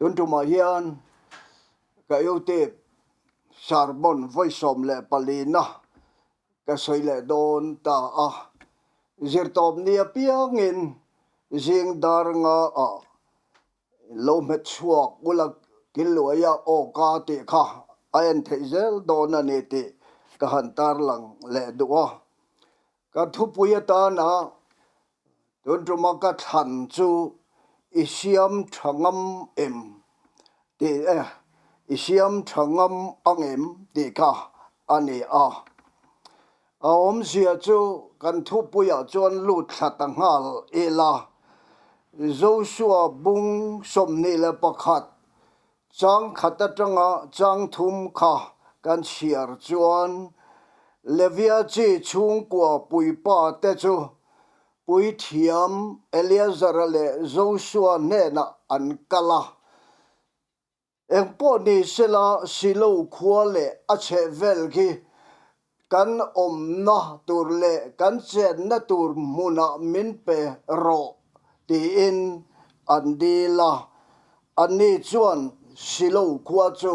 Tun tumah hian ka YouTube sermon vawi 14 na ka sawi leh dawn ta a. Zirtawp ni apiangin zing dar nga ah lo hmet chhuak ula Killuaia aw ka tih kha a en theih zel dawn a ni tih ka han tarlang leh duh a. Ka thupui atana tun tuma ka thlan chu i siam tha ngam em tih e, i siam tha ngam ang em tih kha a ni a. A awmzia chu kan thupuiah chuan lut thla ta nghal ila, Joshua bung 21 Chang khat atanga chang thum kha kan chhiar chuan Levia chi chhungkua puipa te chu puithiam Eleazara leh Josua hnenah an kal a. Engpawh ni sela Silo khua leh a chhehvel khi Kan awmna tur leh kan chenna tur hmunah min pe rawh tiin an dil a. Anni chuan Silo khua chu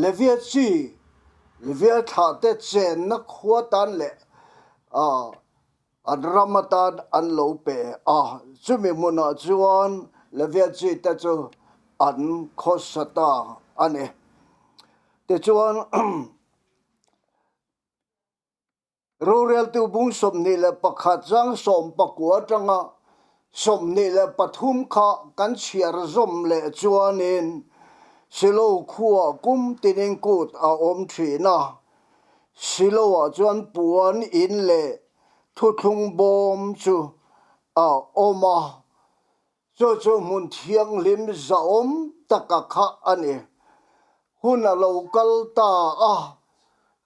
Levia chi, Levia thlahte chenna khua tan leh An ram atan an lo pe a, chumi hmunah chuan Levia chi te chu an khawsa ta a ni. Tichuan, roreltu bung 21 chang 19 atanga 23 kha kan chhiar zawm leh chuanin Silo khuaa kum tinin kut a awm thin a, Silo-ah chuan puan in leh thuthlung bawm chu a awm a, chu chu hmun thianghlim zahawm taka kha a ni. Hun a lo kal ta a,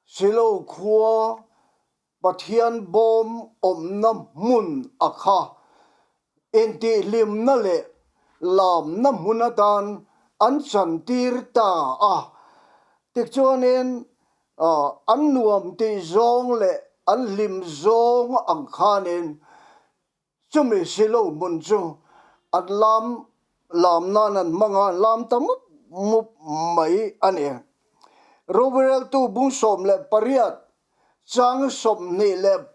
Silo khua Pathian bawm awmna hmun a kha intihhlimna leh lamna hmun atan an chantir ta a. Tichuanin an nuam tih zawng leh an hlim zawng ang khanin Chumi silo hmun chu an lam lam nan an hmang a, an lam ta mup mup mai a ni. Roreltu bung 18 chang 31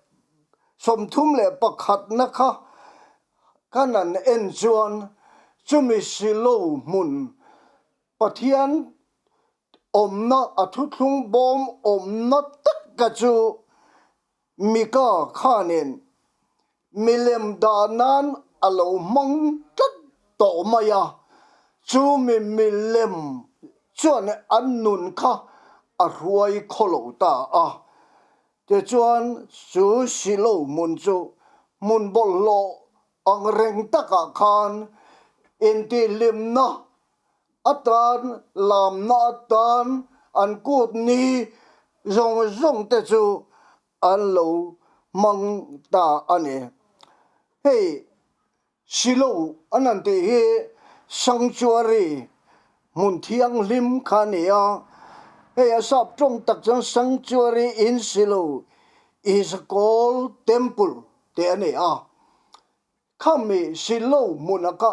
na kha kan an en chuan chumi silo hmun Pathian awmna a thuthlung bawm awmna taka chu Mika khanin milem dah nan a lo hmang tlat tawh mai a, chumi milem chuan an nun kha a hruai khaw lo ta a. Tichuan chu Silo hmun chu hmun bawlhhlawh ang reng takah khan intihhlimna atan, lamna atan an kut ni zawng zawng te chu an lo hmang ta a ni. Hei Silo an han tih hi sanctuary hmun thianghlim kha a ni a, hei a sap tawng tak chuan sanctuary in Silo is called temple tih a ni a. Khami Silo hmuna kha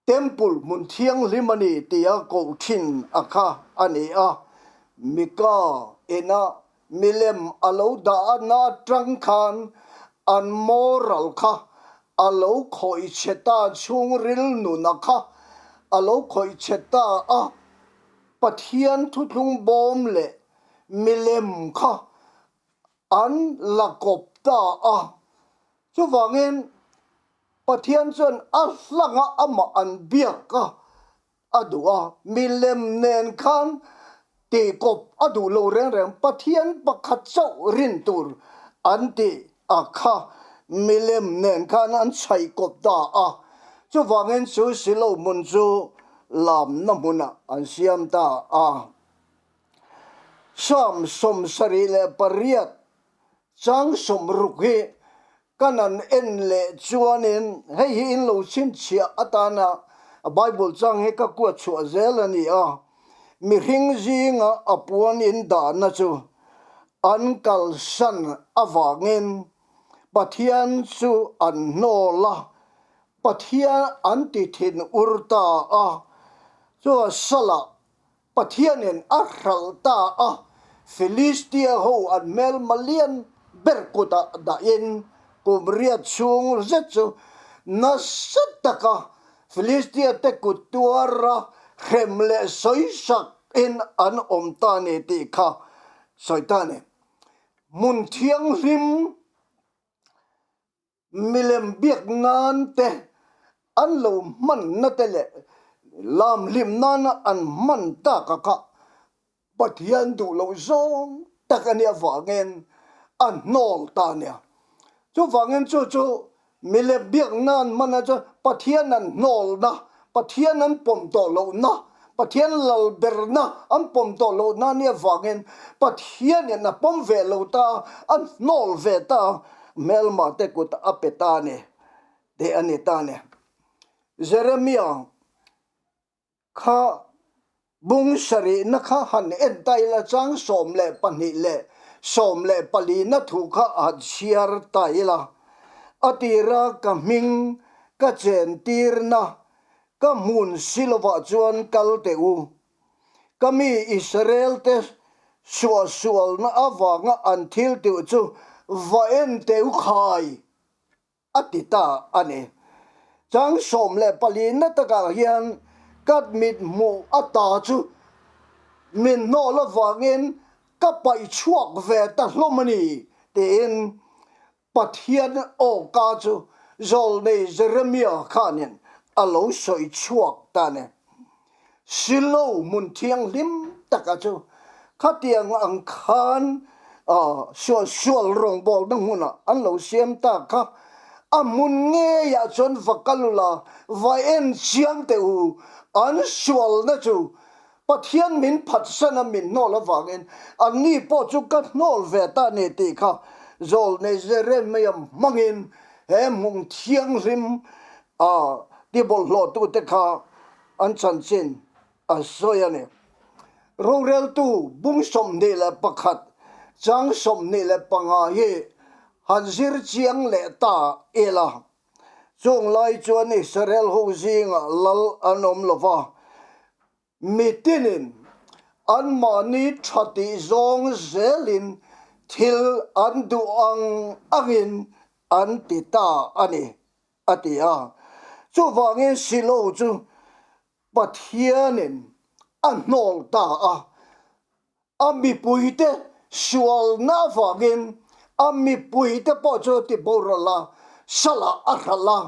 Temple hmun thianghlim a ni tia koh thin a kha a ni a, Mika ina milem a lo dah a na atang khan an moral kha a lo khawih chhe ta, chhungril nuna kha a lo khawih chhe ta a, Pathian thuthlung bawm leh milem kha an la kawp ta a, chuvangin Pathian chuan a hlanga amah an biak a a duh a, milem nen khan tihkawp a duh lo reng reng, Pathian pakhat chauh rin tur an tih a kha milem nen khan an chhaihkawp ta a, chuvangin chu silo hmun chu lamna hmunah an siam ta a. Psalm 78 chang 60 hi Kan an en leh chuanin hei hi in lo chhinchhiah atana Bible chang hi ka kuat chhuah zel a ni a, mihring zinga a puan in dahna chu an kalsan avangin Pathian chu an hnawl a. Pathian an ti thin ur ta a, chuan Salah Pathianin a hralh ta a, Filistia ho an hmelma lian ber kutah dahin kum riat chhung zet chu nasa taka Filistia te kut tuara hrem leh sawisak in an awm ta ni tih kha sawi ta a ni. Hmun thianghlim Milem biak nan te an lo hmanna te leh lam hlim nana an hman tak a kha Pathian duh loh zawng tak a nih avangin a hnawl ta a nia. Chuvangin chu chu milem biak nan hman a chuan Pathian an hnawlna, Pathian an pawm tawh lohna, Pathian lal berna an pawm tawh lohna a nih avangin Pathianin a pawm ve lo ta a, a hnawl ve ta a. Hmelma te kut a pe ta a ni, tih a ni ta a ni. Jeremia kha bung sarihna kha han en ta ila chang 12 leh 14 na thu kha han chhiar ta ila, a tira ka hming ka chentirna ka hmun si lovah chuan kal teh u. Ka mi Israel-te suahsualna avanga an thil tih chu va en teh u khai, a ti ta a ni. Chang 14 na takah hian ka mit hmuh ata chu min hnawl avangin ka paih chhuak ve ta hlawm a ni, tiin Pathian awka chu zawlnei Jeremia khanin a lo sawi chhuak ta a ni. Silo hmun thianghlim taka chu khatiang ang khan sualsual rawngbawlna hmunah an lo siam ta kha a hmun ngeiah chuan va kal ula, va en chiang teh u, an sualna chu Pathian min phatsan a min hnawl avangin anni pawh chu ka hnawl ve ta a ni tih kha Zawlnei Jeremia hmangin he hmung thianghlim a tibawlhhlawhtute kha an chanchin a sawi a ni. Roreltu bung 21 chang 25 hi han zir chiang leh ta ila. Chung lai chuan Israel ho zingah lal an awm lo va, mitinin anmahni tha tih zawng zelin thil an duh ang angin an ti ta a ni, a ti a. Chuvangin Silo chu Pathianin a hnawl ta a. A mipuite sualna avangin a mipuite pawh chu a ti boral a, salah a hralh a,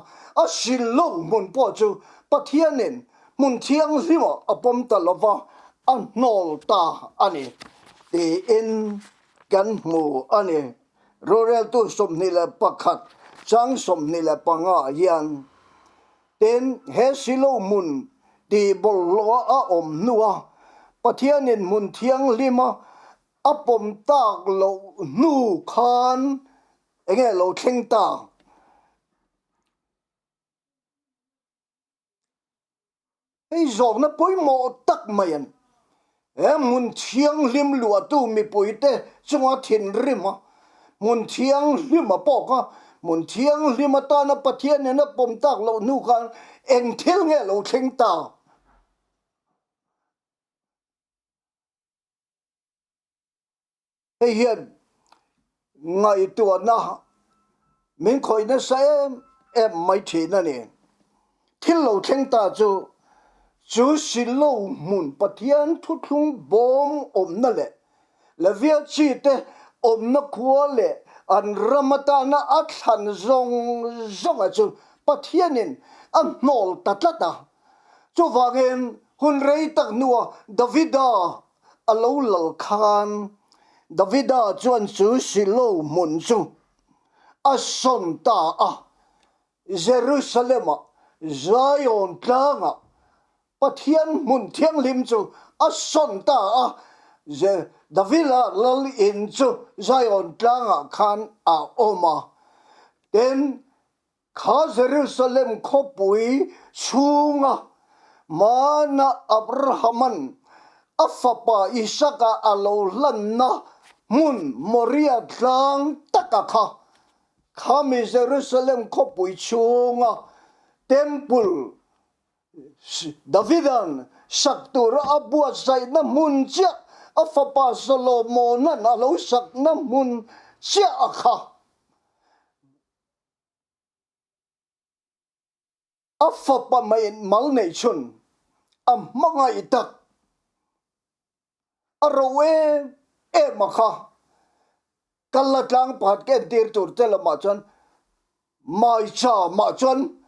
a sil lo hmun pawh chu Pathianin hmun thianghlimah a pawm ta lo va, a hnawl ta a ni tiin kan hmu a ni. Roreltu 21 chang 25 ah hian Tin, he Silo hmun tih bawlhhlawh a awm hnua Pathianin hmun thianghlima a pawm tak loh hnu khan enge lo thleng ta? Hei zawhna pawimawh tak mai a ni. He hmun thianghlim luahtu mipuite chunga thinrim a, hmun thianghlim a pawk a, hmun thianghlim atana Pathianin a pawm tak loh hnu khan eng thil nge lo thleng ta? Hei hian ngaihtuahna min khawih nasa em em mai thin a ni. Thil lo thleng ta chu chu Silo hmun Pathian thuthlung bawm awmna leh Levia chi te awmna khua leh an ram atana a thlan zawng zawnga chu Pathianin a hnawl ta tlat a. Chuvangin hun rei tak hnuah Davida A lo lal khan Davida chuan chu Silo hmun chu a sawn ta a, Jerusalem-ah Zion tlangah Pathian hmun thianghlim chu a sawn ta a, Davida lal in chu Zion tlangah khan a awm a. Tin, Kha Jerusalem khawpui chhunga hmana Abrahaman a fapa Isaka a lo hlanna hmun Moria tlang taka kha, khami Jerusalem khawpui chhunga. Temple Davida'n sak tura a buatsaihna hmun chiah a fapa Solomona'n a lo sakna hmun chiah a kha. A fapa mal neih chhun a hmangaih tak a ro em em a kha. Kal la tlang pakhat ka entir tur che lamah chuan Maicha mah chuan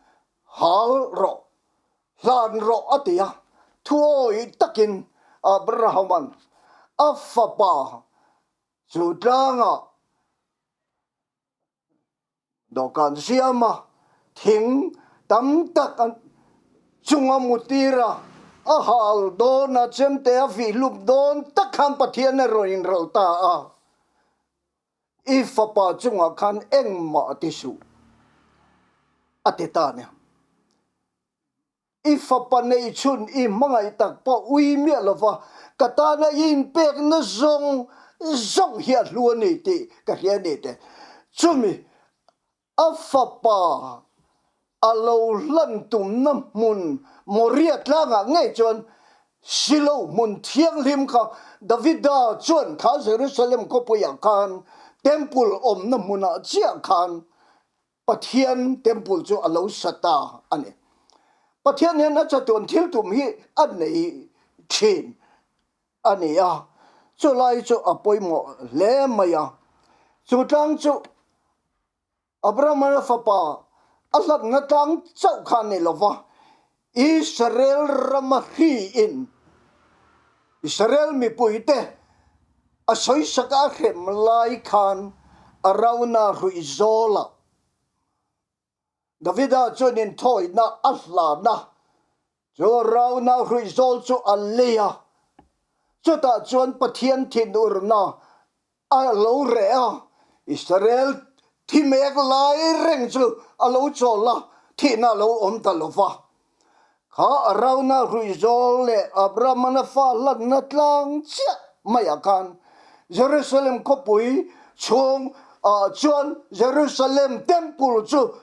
hal rawh, hlan rawh a ti a. Thuawi takin Abrahama'n a fapa chu tlangah Dawhkan siama thing tam tak an chunga mu tir a, a hal dawn a, chemte a vih hlup dawn tak khan Pathian a rawn inrawlh ta a, I fapa chungah khan engmah a ti suh, a ti ta nia. I fapa neih chhun i hmangaih tak pawh ui miah lova ka tana i inpekna zawng zawng hi a hlu a ni tih ka hria a ni te. Chumi a fapa a lo hlan tumna hmun Moria tlangah ngei chuan Silo hmun thianghlim kha Davida chuan kha Jerusalem khawpuiah khan Temple awmna hmunah chiah khan Pathian temple chu a lo sa ta a ni. Pathian hian a chatuan thil tum hi a nei thin a ni a, chulai chu a pawimawh hle mai a. Chu tlang chu Abrahama fapa a hlatna tlang chauh kha a ni lo va, Israel rama hriin Israel mipuite a sawisak a hrem lai khan Arauna hruih zawlah Davida chuan inthawihna a hlan a, chu Arauna hruih zawl chu a lei a, chutah chuan Pathian thinurna A lo reh a, Israel thi mek lai reng chu a lo chawl a, thihna a lo awm ta lo va. Kha Arauna hruizawl leh Abrahamana fa hlanna tlang chiah maiah khan Jerusalem khawpui chhung ah chuan Jerusalem Temple chu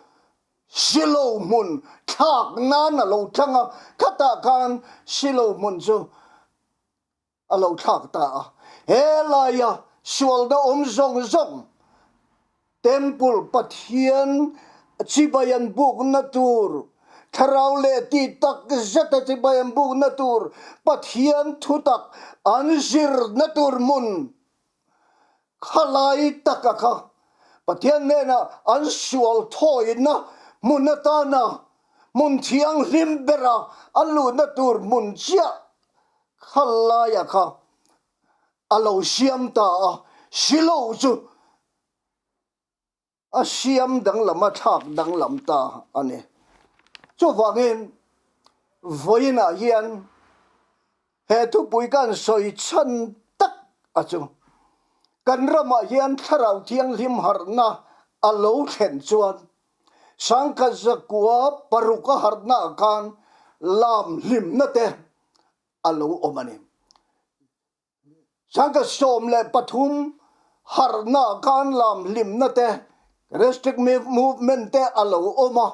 Silo hmun thlak nan a lo thlang a, khatah khan Silo hmun chu a lo thlak ta a. He laia sualna awm zawng zawng Temple Pathian chibai an bukna tur, thlarau leh tih tak zeta chibai an bukna tur, Pathian thutak an zirna tur hmun khalai taka kha Pathian hnena an sual thawina hmun atana hmun thianghlim bera an luhna tur hmun chiah Khalaia kha a lo siam ta a, Silo chu a siam danglam a thlak danglam ta a ni. Chuvangin vawiinah hian he thupui kan sawi chhan tak a chu kan ramah hian Thlarau Thianghlim harhna a lo thlen chuan Sangkhat zakua paruk a harhna ah khan lam hlimna te a lo awm a ni. Sangkhat 13 harhna ah khan lam hlimna te, Charistic Movement te a lo awm a.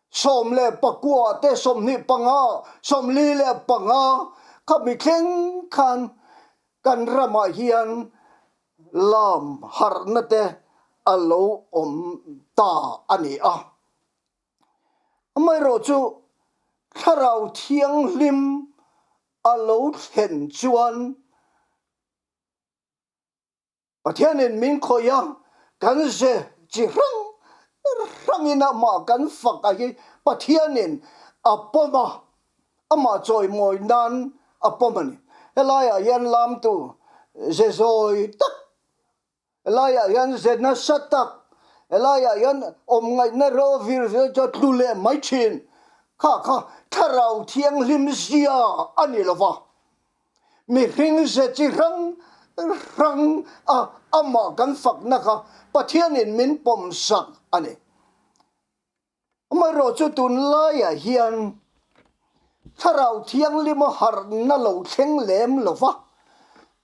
19 te, 25, 45 khami thleng khan kan ramah hian lam harhna te a lo awm ta a ni a. Amaherawhchu Thlarau Thianghlim a lo thlen chuan Pathianin min khawih a, kan ze chi hrang hrangin amah kan fak a hi Pathianin a pawm a, Amah chawimawi nan a pawm a ni. Helaiah hian lamtu ze zawi tak, helaiah hian ze nasa tak, helaiah hian awm ngaihna ro vir zel chu a tlu leh mai thin. Kha kha Thlarau Thianghlim zia a ni lo va. Mihring ze chi hrang hrang a amah kan fakna kha Pathianin min pawmsak a ni. Amaherawhchu tunlaiah hian Thlarau Thianghlima harhna lo thleng lem lo va,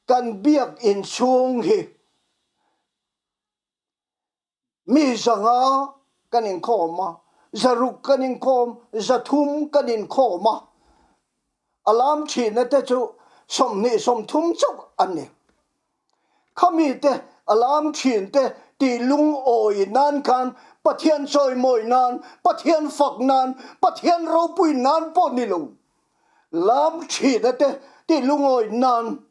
kan biak inchhung hi mi zanga kan inkhawm a. 600 kan inkhawm, 300 kan inkhawm a, a lam thina te chu 20 30 chauh an ni. Khami te a lam thin te tih lungawi nan khan Pathian chawimawi nan, Pathian fak nan, Pathian ropui nan pawh ni lo. Lam thina te tih lungawi nan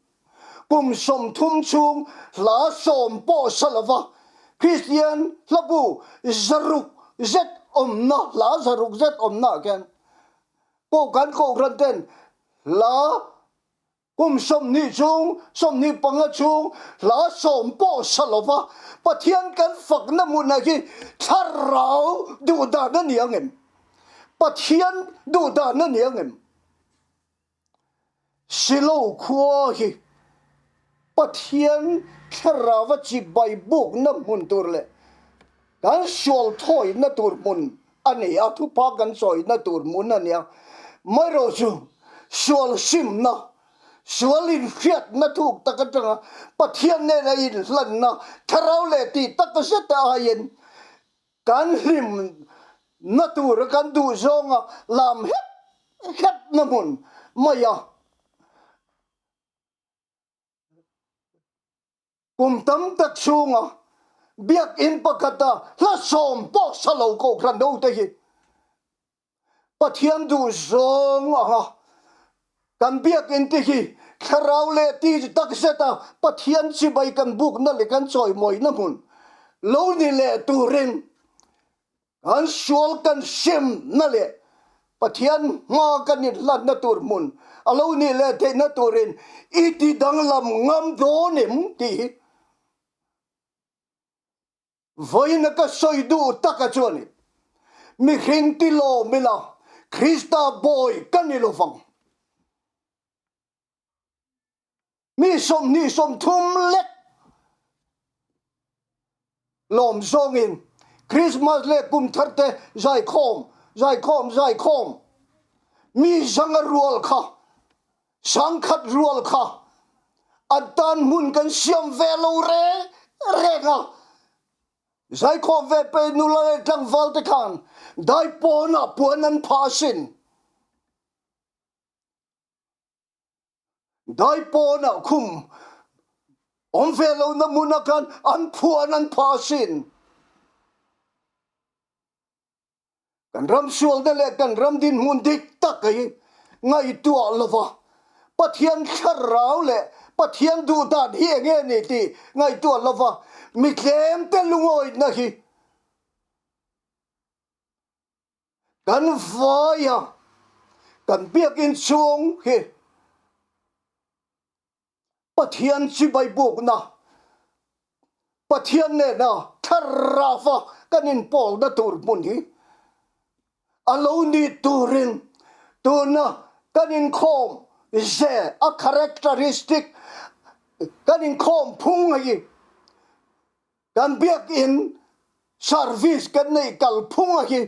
kum 30 chhung hla sawm pawh sa lova Kristian hlabu 600 zet awmna hla 600 zet awmna ah khian pawh kan kohhran ten hla Kum 20 chhung, 25 chhung hla sawm pawh sa lova Pathian kan fakna hmunah hi thlarau duhdan a ni ang em? Pathian duhdan a ni ang em? Silo khua hi Pathian thlarau a chibai bukna hmun tur leh kan sual thawina tur hmun a ni a, thupha kan sawina tur hmun a nia. Marawh chu sual simna, sual inhriatna thuk tak atanga Pathian nena inhlanna thlarau leh tih tak zet aiin kan hlimna tura kan duh zawnga lam hep hepna hmun mai a. Kum tam tak chhunga Biakinn pakhata hla sawm pawh sa lo kohhran hote hi Pathian duh zawng anga kan Biakinn te hi thlarau leh ti tak zeta Pathian chibai kan bukna leh kan chawimawina hmun lo ni leh turin Kan sual kan semna leh Pathian hma kan inhlanna tur hmun a lo nih leh theihna turin i ti danglam ngam dawn em tih hi vawiina ka sawi duh taka chuan mihring ti lawm ila Krista bawi ka ni lovang. Mi 20 30 lek lawm zawngin Christmas leh kum thar te zaikhawm zaikhawm zaikhawm mi zanga rual kha sangkhat rual kha an tan hmun kan siam ve lo reng reng a zaikhawm ve pe nula leh tlangval te khan daipawnah puan an phah asin. Daipawnah khum awm ve lohna hmunah khan an phuan an phah asin. Kan ram sualna leh kan ram dinhmun dik tak hi ngaihtuah lova Pathian thlarau leh Pathian duhdan hi eng nge ni tih ngaihtuah lova mi tlemte lungawihna hi Kan vaia kan biakinn chhung hi Pathian chibai bukna, Pathian nena thlarava kan inpawlna tur hmun hi a lo ni turin tuna kan inkhawm ze a characteristic kan inkhawm phung hi Kan biakinn service kan neih kalphung a hi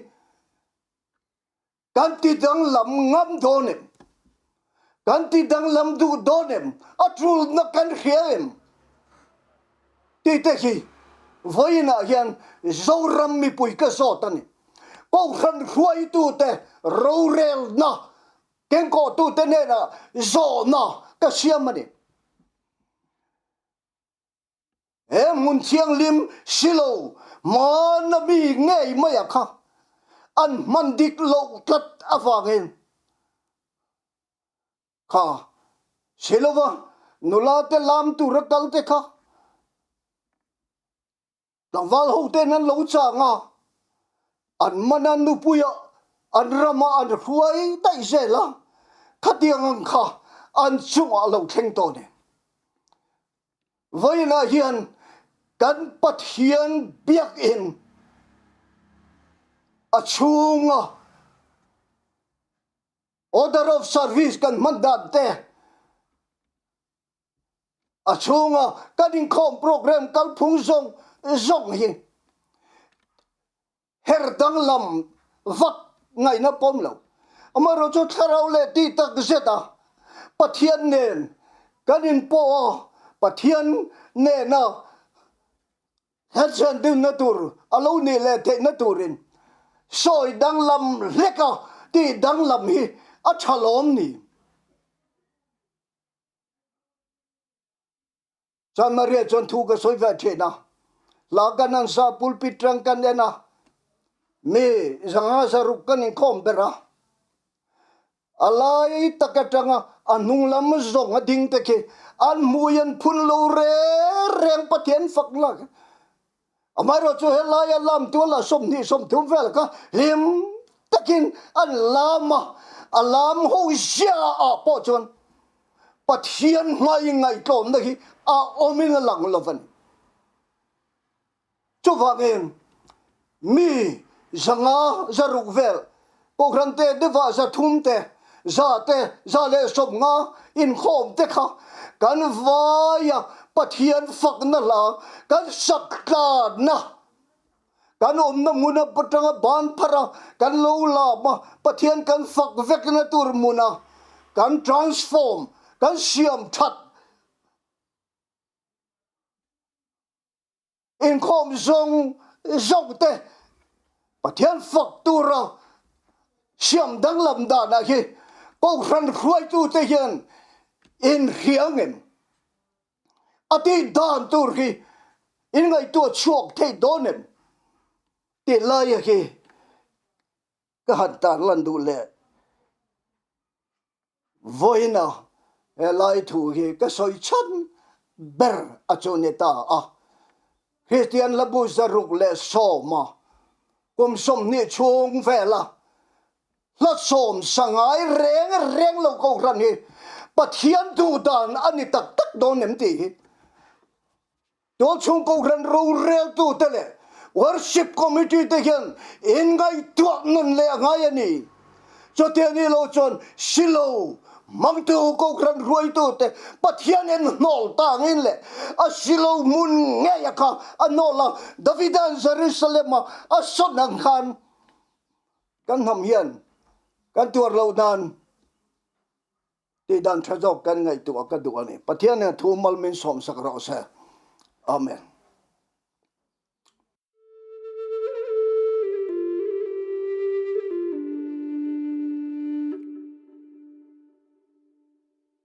kan ti danglam ngam dawn em? Kan ti danglam duh dawn em? A tulna kan hria em? Tih te hi vawiinah hian Zoram mipui ka zawt a ni. Kohhran hruaitute rorelna kengkawhtute hnenah zawhna ka siam a ni. He hmun thianghlim si lo hmana mi ngei maia kha an hman dik loh tlat avangin kha si lova nula te lam tura kal te kha Tlangval hoten an lo chang a, an man a nupuia an rama an hruai daih zel a, khatiang ang kha an chungah a lo thleng tawh a ni. Vawiinah hian kan Pathian biakinn a chhunga order of service kan hman dan te, A chhunga kan inkhawm program kalphung zawng zawng hi her danglam vak ngaihna pawm lo. Amaherawh chu thlarau leh tih tak zet a Pathian nen kan inpawh a, Pathian nena Hetiang dinna tur a lo nih leh theihna turin Sawi danglam hlek a tih danglam hi a tha lawm ni? Chuan Maria chuan thu ka sawi ve thin a, hla kan han sa, pulpit rang kan en a, mi zanga zaruk kan inkhawm ber a, a lai tak atanga a hnung lam zawng a ding te khi an hmui an phun lo reng reng Pathian fak lak. Amaherawhchu chu helaia lam tuala 20 30 vel kha hlim takin an lam a, a lam ho zia ah pawh chuan Pathian hmai ngaihtlawmna hi a awmin a lang lo a ni. Chuvangin mi 500 600 vel Kohhran te deuhah 300 te, 100 te, 150 inkhawm te kha kan vaia Pathian fakna hla kan sak tlanna, kan awmna hmuna atanga ban phar a, kan lo lam a, Pathian kan fak vekna tur hmuna kan transform, kan siam that. Inkhawm zawng zawng te Pathian fak tura siam danglam danah hi Kohhran hruaitute hian inhria ngem a tih dan tur hi in ngaihtuah chhuak thei dawn em tih laia hi ka han tarlan duh leh. Vawiina he lai thu hi ka sawi chhan ber a chu ni ta a. Kristian hlabu 110 a kum 20 chhung vela hla sawm sa ngai reng reng lo kohhran hi Pathian duh dan a ni tak tak dawn em tih hi Tualchhung Kohhran roreltute leh Worship Committee te hian inngaihtuah nun leh a ngai a ni. Chutia ni lo chuan silo hmangtu Kohhran hruaitute Pathian en hnawl tangin leh a silo hmun ngei a kha a hnawl a, Davida'n Jerusalem-a a sawn ang khan kan hnam hian kan tuar loh nan Tih dan tha zawk kan ngaihtuah ka duh a ni. Pathian hian thu mal min sawmsak rawh se. Amen.